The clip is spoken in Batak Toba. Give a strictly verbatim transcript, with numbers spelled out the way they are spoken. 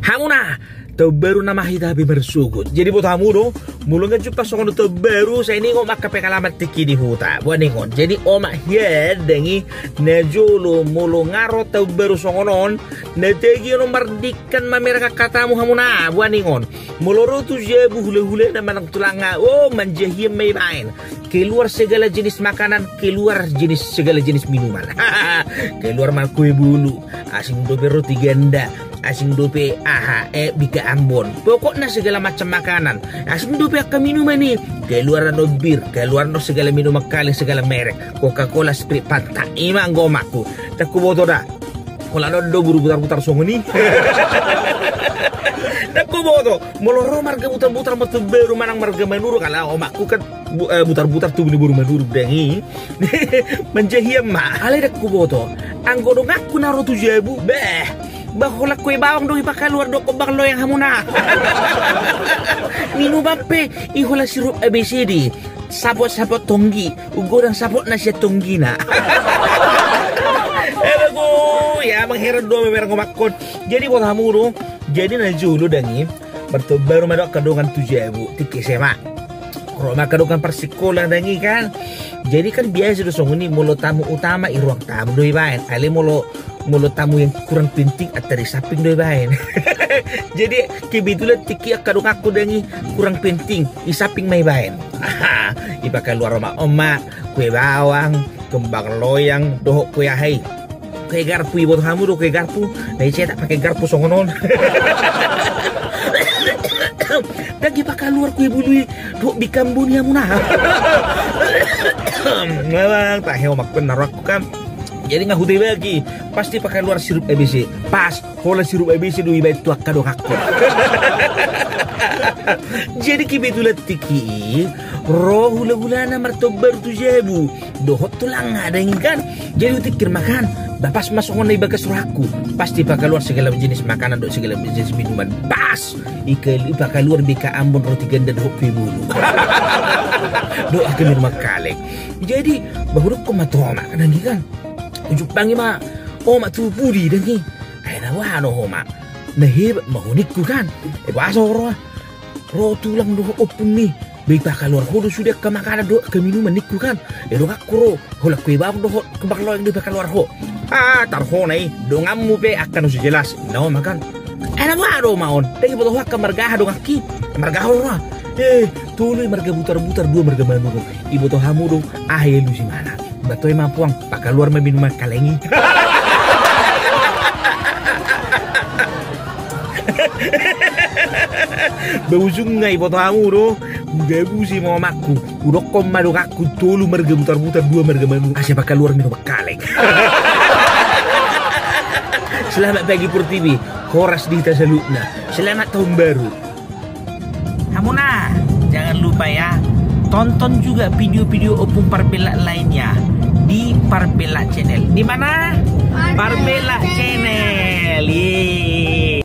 Hamuna, taon baru nama hita hape marsogot. Jadi boto hamu do, molo nga jumpa songon taon baru, sai ningot ma angka pengalaman tingki di huta. Boa ningot. Jadi omak hian dang i, na jolo molo nga ro taon baru songon on, na tagi on mardingkan mamereng angka tamu hamuna. Boa ningot. Molo ro tu jabu hulahulana manang tulangna, o, manjahian ma ibaen. Keluar segala jenis makanan, keluar jenis, segala jenis minuman. Keluar ma kue bolu, asing dope roti ganda, asing dope aha, eh, bika Ambon. Pokokna segala macam makanan. Asing dope angka minuman i, keluar do bir, keluar do segala minuman kaleng, segala merek. Coca-Cola, Sprite, Fanta. I ma anggo omakku. Dang huboto da. Holan on do boru butar-butar songon i. Dang huboto. Molo ro marga Butar-butar ma taon baru manang marga Manuruk, ala omakku kan bu-, eh, Butar-butar tubu ni boru Manuruk dang i. Manjahian ma. Alai dang huboto. Anggo donganku na ro tu jabu, beh. Ba holan kue bawang do i pakaluar dohot kembang loyang hamuna. Minuman pe i holan sirup A B C D. Sapot-sapot tonggi, ugodang sapotna sian tonggina. Ebe go, ya mangheran do mamereng omakkon. Jadi boto hamu do, jadi na jolo dang i, martaon baru ma do angka dongan tu jabu, tingki S M A. Ro ma angka dongan parsikola dang i kan. Jadi kan biasa do songon i, molo tamu utama i ruang tamu do ibaen. Alai molo, molo tamu yang kurang penting, antar i samping do ibaen. Jadi kebetulan tingki angka donganku dang i kurang penting, i samping ma ibaen. Aha, ipakaluar omak-omak, kue bawang, kembang loyang, dohot kue aha i. Kue garpu, iboto hamu do kue garpu, na icetak pake garpu songon on. Dang ipakaluar kue bolu i, dohot bika Ambon i hamuna. Memang tahe omakku na ro angka kan. Jadi nga hutebaki, pasti pakaluar sirup A B C. Pas, holan sirup A B C do ibaen tu angka donganku. Jadi kebetulan tingki i, ro hulahulana martaon baru tu jabu. Dohot tulangna dang i kan. Jadi hutingkir ma kan. Ba pas ma songon na i bagas rohangku. Pasti pakaluar segala jenis makanan dohot segala jenis minuman. Pas. Ika-, ipakaluar bika Ambon, roti ganda dohot kue bolu. Dohot angka minuman kaleng. Jadi, ba hudok ma tu omak dang i kan. Hujumpangi ma omak tu pudi dang i. Ai na boha do omak. Na hebat ma ho ningku kan. Eh, boasa ho ro? Ro tulang dohot ompung ni. Ba ipakaluar ho do sude angka makanan dohot angka minuman ningku kan. Eh, donganku ro. Holan kue bawang dohot kembang loyang do ipakaluar ho. Ah, tar ho na i, donganmu pe angka na so jelas. Na on ma kan. Ai na boha do omak on. Dang iboto ho angka marga aha donganki. Marga aha on ro? Eh, tolu i marga Butar-butar, dua marga Manuruk. Iboto hamu do, aha i alusi mana. Ba toe ma puang, pakaluar ma minuman kaleng i. Ba ujungna iboto hamu do, hudabusi ma omakku, hudokkon ma donganku tolu marga Butar-butar, dua marga Manuruk, asa pakaluar minuman kaleng. Selamat pagi Portibi, horas di hita saluhutna. Selamat tahun baru. Hamuna, jangan lupa ya, tonton juga video-video Opung Parbella lainnya di Parbella Channel. Di mana? Parbella Channel. Yeay.